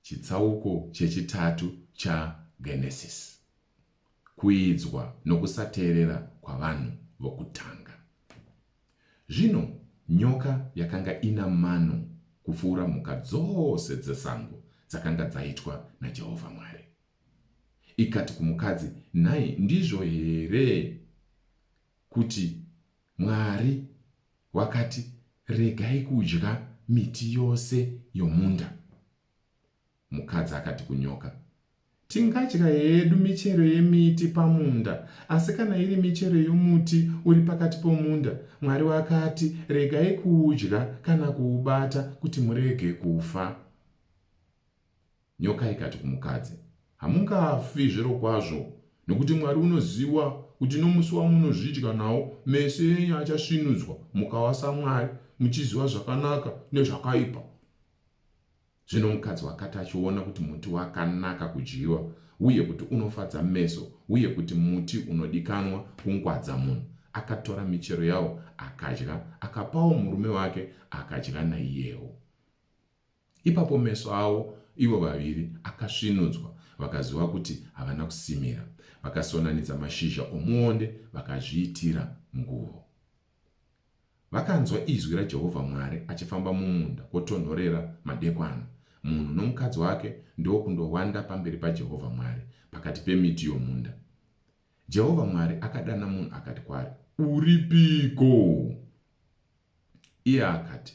Chitsauko chechitatu chaGenesisi. Kuidzwa nokusateerera kwavanhu vokutanga. Zvino nyoka yakanga ina mano kupfuura mhuka dzose dzesango dzakanga dzaitwa naJehovha Mwari. Ikati kumukadzi, Nhai, ndizvo here kuti Mwari wakati, Regai kudya miti yose yomunda? Mukadzi akati kunyoka, Tingadya hedu michero yemiti pamunda, asi kana iri michero yomuti uri pakati pomunda, Mwari wakati, Regai kuudya kana kuubata, kuti murege kufa. Nyoka ikati kumukadzi, Hamungafi zvirokwazvo, nokuti Mwari unoziva kuti nomusi wamunozvidya nawo, meso enyu achasvinudzwa, mukava saMwari, muchiziva zvakanaka nezvakaipa. Zvino mukadzi wakati achiona kuti muti wakanaka kudyiwa, uye kuti unofadza meso, uye kuti muti unodikanwa kungwadza munhu, akatora michero yawo akadya, akapawo murume wake, akadya naiyewo. Ipapo meso avo ivo vaviri akasvinudzwa, vakaziva kuti havana kusimira. Vakasonanidza mashizha omuonde vakazviitira nguvo. Vakanzwa izwi raJehovha Mwari achifamba mumunda kwotonhorera madekwana, munhu nomukadzi wake ndokundowanda pamberi paJehovha Mwari pakati pemiti yomunda. Jehovha Mwari akadana munhu akati kwaari, Uripiko? Iye akati,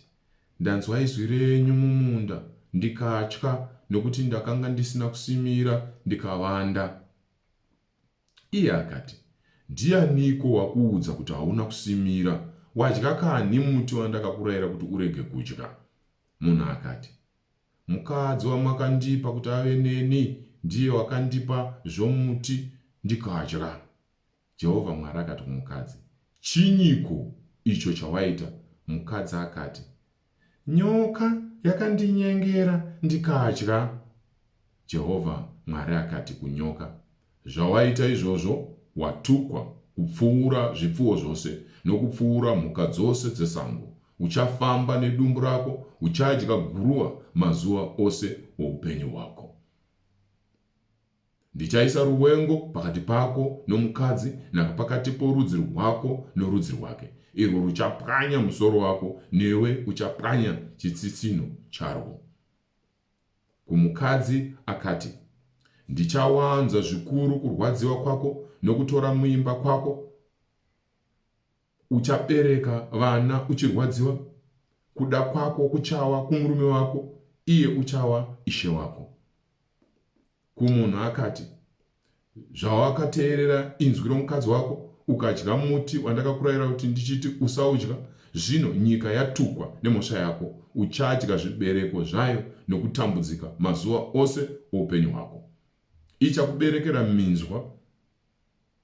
Ndanzwa izwi renyu mumunda, ndikatya, nokuti ndakanga ndisina kusimira, ndikavanda. Iye akati, Ndianiko wakuudza kuti hauna kusimira? Wadya kanhi muti wandakakurayira kuti urege kudya? Munhu akati, Mukadzi wamakandipa kuti ave neni ndiye wakandipa zvomuti ndikadya. Jehovha Mwari akati kumukadzi, Chinyiko icho chawaita? Mukadzi akati, Nyoka yakandinyengera ndikadya. Jehovha Mwari akati kunyoka, Zvawaita izvozvo, watukwa kupfuura zvipfuwo zvose nokupfuura mhuka dzose dzesango. Uchafamba nedumbu rako, uchadya guruva mazuva ose oupenyu hwako. Ndichaisa ruwengo pakati pako nomukadzi, napakati porudzi rwako norudzi rwake. Irwo ruchapwanya musoro wako, newe uchapwanya chitsitsinho charwo. Kumukadzi akati, Ndichawanza zvikuru kurwadziwa kwako nokutora muimba kwako, uchabereka vana uchirwadziwa, kuda kwako kuchawa kumurume wako, iye uchawa ishe wako. Kumunhu akati, Zvawakateerera inzwi romukadzi wako, ukadya muti wandakakurayira kuti ndichiti usaudya, zvino nyika yatukwa nemhosva yako, uchadya zvibereko zvayo nokutambudzika mazuva ose oupenyu hwako. Ichakuberekera minzwa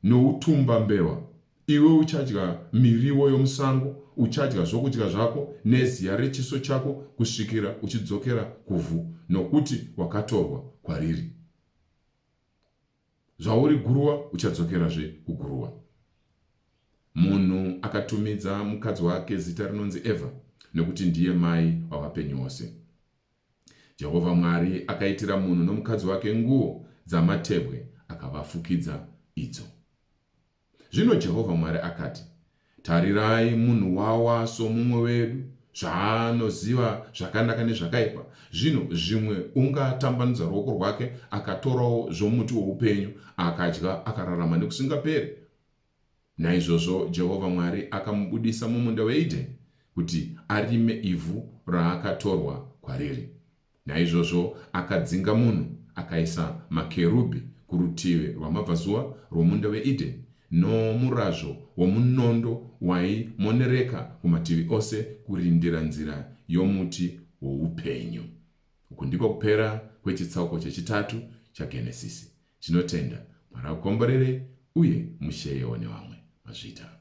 noutumbambeva, iwe uchadya miriwo yomusango, uchadya zvokudya zvako neziya rechiso chako kusvikira uchidzokera kuvhu, nokuti wakatorwa kwariri. Zvauri guruwa uchadzokerazve kuguruwa. Munhu akatumidza mukadzi wake zita rinonzi Evha, nokuti ndiye mai wavapenyu vose. Jehovha Mwari akaitira munhu nomukadzi wake nguo dzamatebwe akavafukidza idzo. Zvino Jehovha Mwari akati, Tarirai, munhu wawa somumwe wedu, zvaanoziva zvakanaka nezvakaipa. Zvino zvimwe ungatambanudza ruoko rwake akatorawo zvomuti woupenyu, akadya, akararama nekusingaperi. Naizvozvo Jehovha Mwari akamubudisa mumunda weEdheni kuti arime ivhu raakatorwa kwariri. Naizvozvo akadzinga munhu, akaisa makerubhi kurutivi rwamabvazuva rwomunda weEdheni, nomurazvo womunondo waimonereka kumativi ose kurindira nzira yomuti woupenyu. Uku ndiko kupera kwechitsauko chechitatu chaGenesisi. Tinotenda. Mwari akukomborere uye musheyewo nevamwe. Mazvita.